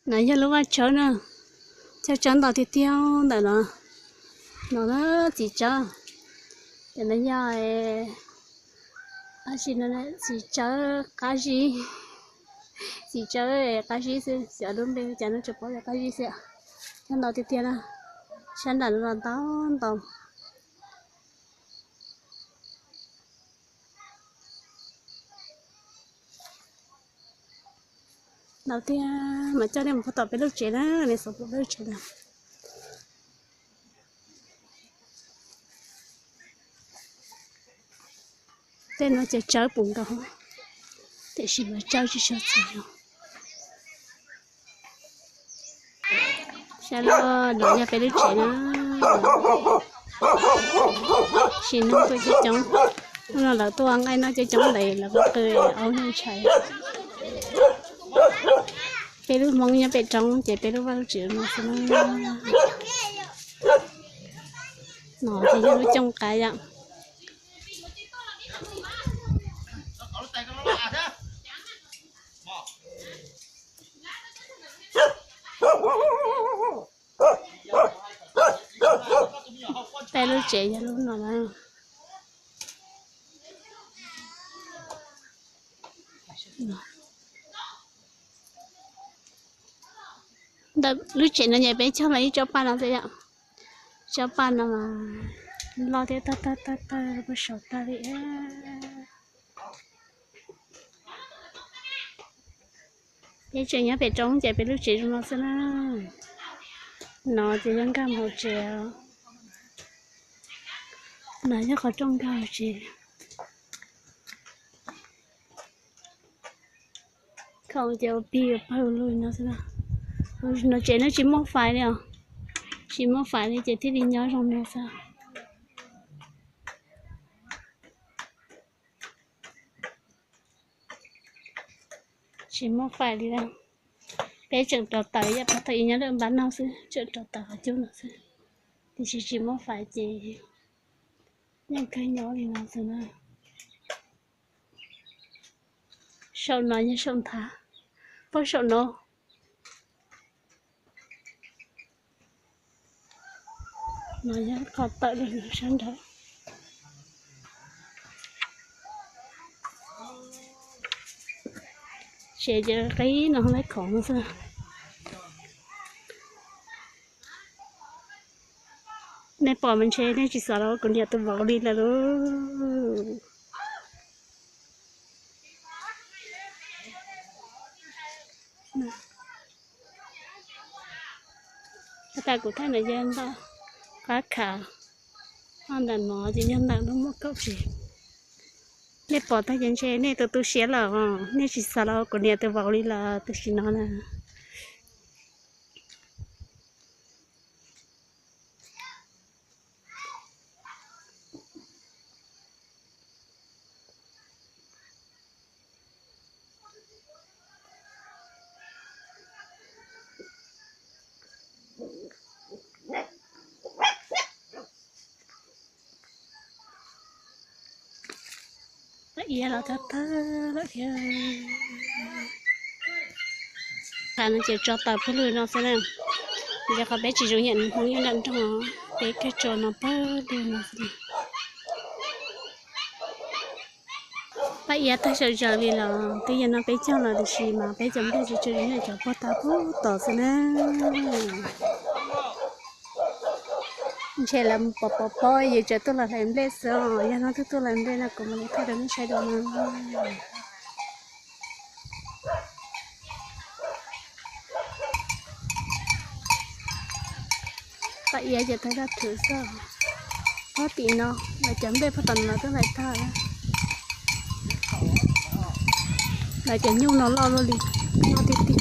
No yog lub vaj tsawb na, tsawb tsawb ntau tiag tiag ntawm no. No na, txiv tsawb, cov no yog, txiv tsawb qab zib, txiv tsawb qab zib xwb, xyov lub npe cas no tsis paub, yog qab zib xwb. Tsawb ntau tiag tiag na, sab nram no los ntau ntau. Ntau tiag, mas coj nej mus pab tom peb lub tsev na, nej xav pom peb lub tsev na. Tej no ces tsawb puv nkaus, tiam sis mas tsawb tsis tshua txaus. Saib los, no yog peb lub tsev na. Sim neej tuaj coob coob, hnub no lawv tuaj nqaij noj coob coob ntawd lawv kuj qw aub noj ntshai. Peb lub hmoob nyob pem roob ces peb lub vaj lub tsev no xwb na. No ces yog lub cooj qaib yom. Peb lub tsev yog lub no na. Ntawm lub tsev no ces peb cog los ib tsob paj no xwb yom. Tsob paj no mas loj thiab tawg tawg tawg tawg puag saum tag li. Peb tseem nyob pem roob ces peb lub tsev zoo no xwb na. No ces yog nkag mus hauv tsev. No yog qhov rooj nkag hauv tsev. Khoom ces ua pig ua pawg li no xwb na. No tsev no tsis muaj fais li os. Tsis muaj fais li ces thiaj li nyob zoo no xwb. Tsis muaj fais li. Peb tseem rauv taws ib yam pab thaum ub nyob lawm npab no xwb, tseem rauv taws qhov cub no xwb. Tiam sis tsis muaj fais ces yeej kawg nyob li no xwb na. Saum no yog saum nthav, puag saum no. No yog qhov tawm los sab nraud. Tsev ces qib no laib khoom no xwb. Nej pom mas ntshe nej tsis xav los kuv niam tus vauv li lawm lauj. Has tas kuv thaj no yog ntawm qab khav, ho ntawm no ces yog ntawm lub muam kaum tsev. Nej pom tag ces ntshe nej tus tu siab lawm os, nej tsis xav los kuv niam tus vauv li lawm tam sim no na. Pab Iab los tag tag lawm thiab. Qhov no ces tso taws pawg lug no xwb na. Yog qhov peb tsis zoo yam Hmoob nyob nram nroog, peb kawg tso no pawg lug no xwb. Pab Iab tag sawv zaws li los twb yog no peb cog los tiam sis mas peb cov nplej tsis tshua zoo yam cov puag ta puag tod xwb na. Ntshe lawv pov pov pob yus tseem tuaj los hlais nplej xwb os, yog no twb tuaj hlais nplej no kuv mam li thaij rau nej saib dua na. Pab Iab ces thaij dab thwv xwb, pob tim no, lawv cov nplej pob tom no twb hlais tag. Lawv cov nyuj no loj luaj li, loj tiag tiag.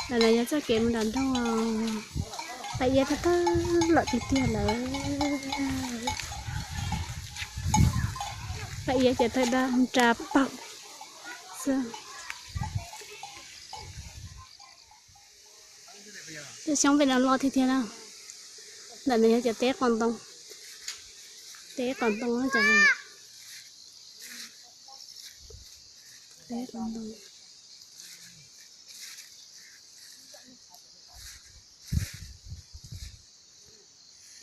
Ntawm no yog txoj kev mus nram nroog, Pab Iab tag tag lawm tiag tiag lawm. Pab Iab ces thaij dab nra paug xwb. Tej xyoob pem no loj tiag tiag na. Ntawm no yog cov teb qos ntoo, teb qos ntoo cov no. Peb qhov ntoo.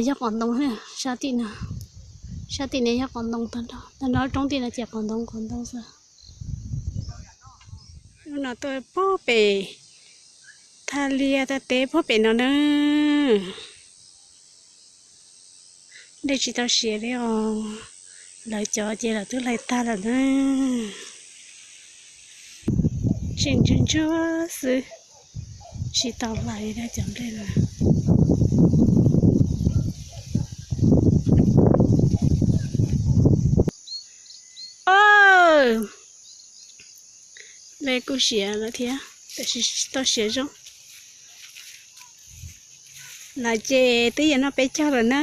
Yog qhov ntoo, sab tim no, sab tim no yog qhov ntoo, tag nrho roob tim no ces qhov ntoo qhov ntoo xwb. Lub no tuaj puag pem thaj liaj thaj teb puag pem no na. Dej tsis tau siav li os, lawv cov ces lawv twb hlais tag lawm na. Tseem ntsuag ntsuag xwb, tsis tau hlais li cov nplej lawm. Nplej kuj siav lawm thiab, tiam sis tsis tau siav zoo. Lawv ces twb yuav noj peb caug lawm na,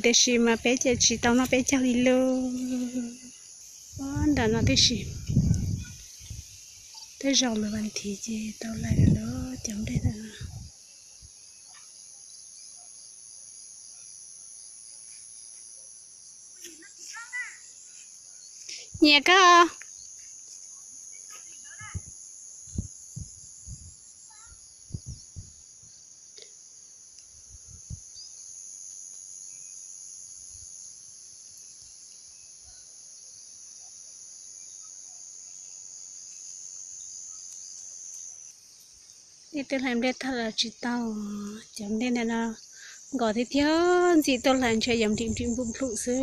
tiam sis mas peb ces tsis tau noj peb caug li lauj. Ua nram no tib si, tej zaum lwm vas thiv ces tau hlais lawm cov nplej ntawm no. Nyiam koj. Ib tug hlais nplej tag los tsis tau, cov nplej ntawm no nkos thiab thiab ntxim tuaj hlais ntshe yuav nrim nrim nplum nplum xwb.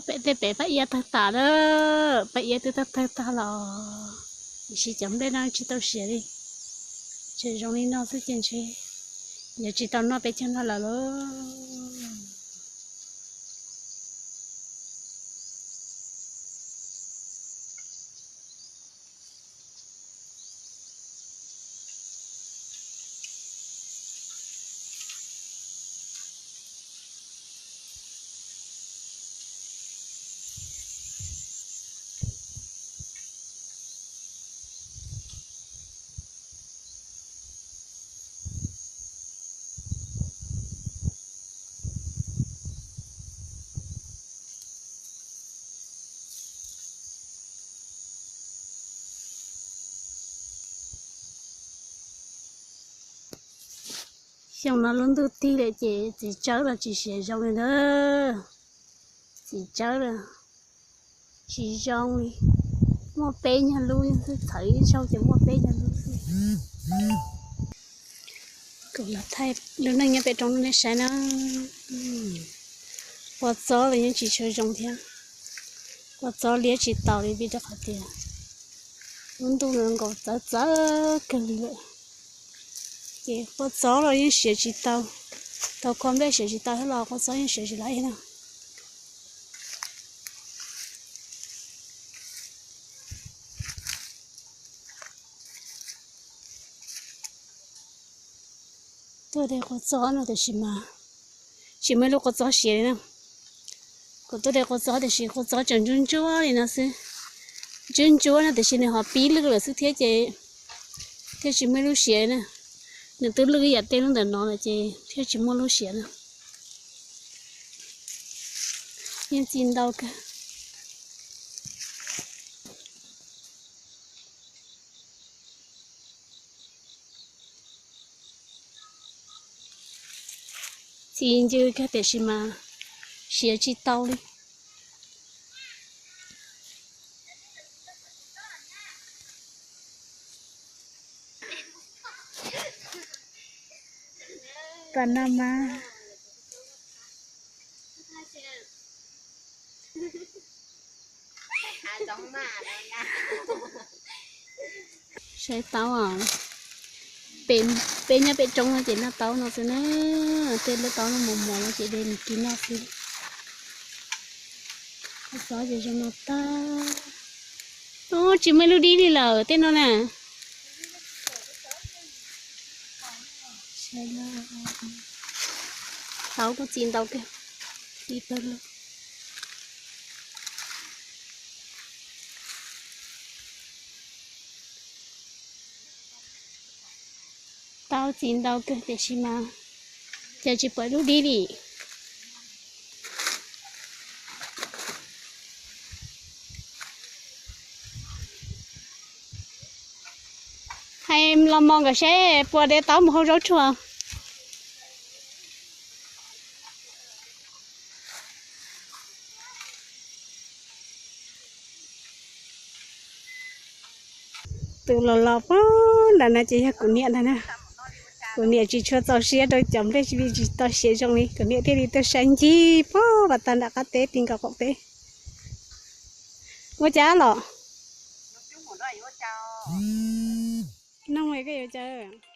Pem tej pem paj iab tawg tas lawm, paj iab twb tawg tawg tag los, tiam sis cov nplej no tsis tau siav li. Tseem zoo li no xwb ces ntshe yuav tsis tau noj peb caug no lawm lauj. Xyoo no lub ntuj tig lawm ces txiv tsawb los tsis siav zoo li ntag. Txiv tsawb los tsis zoo li, muaj peb nyuag lub xwb, txhawv ib zaug ces muaj peb nyuag lub xwb. Kuv los thaij lub neej nyob pem roob nej saib na. Kua txob los yeej tsis tshua zoo thiab, kua txob liab tsis taus li vim rau qhov tias lub ntuj no nkaus txawv txawv kawg li lawm, ces kua txob los yeej siav tsis tau, tau kho nplej siav tsis tau thiab los kua txob yeej siav tsis laib na. Tuaj de kua txob no tiam sis mas tsis muaj ib lub kua txob siav li na. Kuv tuaj de kua txob tiam sis kua txob tseem ntsuab ntsuab li no xwb. Ntsuab ntsuab no tiam sis nws ho pib lwj lawm xwb thiab ces thiaj tsis muaj ib lub siav na. Nws twb lwj ib yam tej lub ntawm no lawm ces thiaj tsis muaj lub siav na. Yeej txi ntau kawg. Txi ncw kawg tiam sis mas siav tsis tau li. Pas no mas Saib taub os, peb nyob pem roob no ces noj taub no xwb na. Tej lub taub no mos mos no ces de mus kis noj xwb. Xob ces zoo no tag. Ub, tsis muaj lub dib li lawm tej no na. Taub kuj txi ntau kawg, txi pawg lug. Taub txi ntau kawg tiam sis mas cas tsis pom lub dib li. Hais los mos nkawd seb puas de taub mus hau zaub tsuag. Tus los los pog ntawm no ces yog kuv niam ntag na. Kuv niam tsis tshua txaus siab rau cov nplej, tsis tau siav zoo li, kuv niam thiaj li tuaj saib ncig pog pas tag nram qab teb ti nkaus qaum teb. Ua cas los? Noog koj yuav cas?